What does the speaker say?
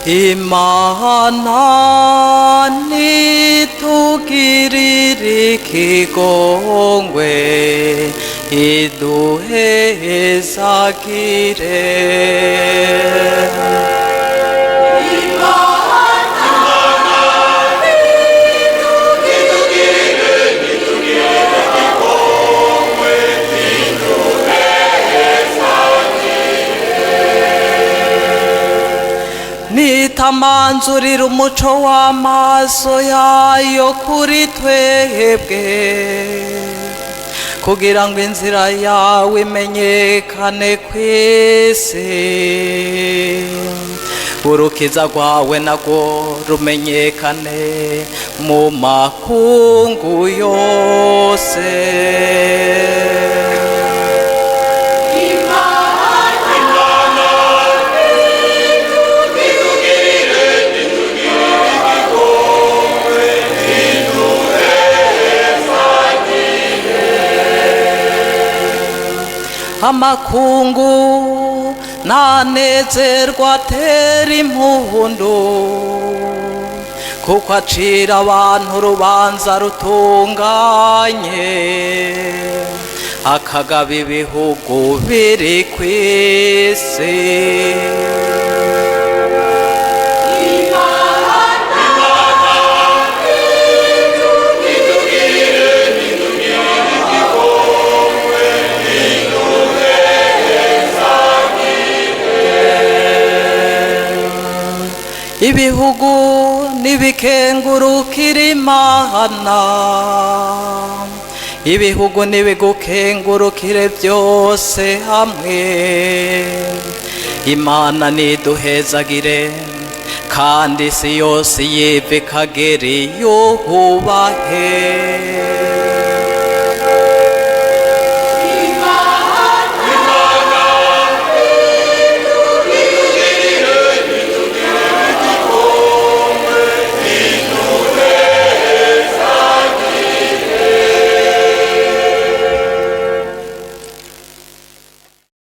Imana nitugirire ikigongwe, iduhezagire. Nitamanzurira umuco w'amaso yayo kuri twebwe, kugira ngo inzira yawe imenyekane ku isi, urukiza rwawe narwo rumenyekane mu makungu yose. Amakungu nanezerwa atera impundu, kuko acira abantu urubanza rutunganye, akagaba ibihugu biri ku isi. Ibihugu nibikengurukira Imana, ibihugu nibigukengurukire byose hamwe. Imana niduhezagire, kandi isi yose yive ikagera iyubahe.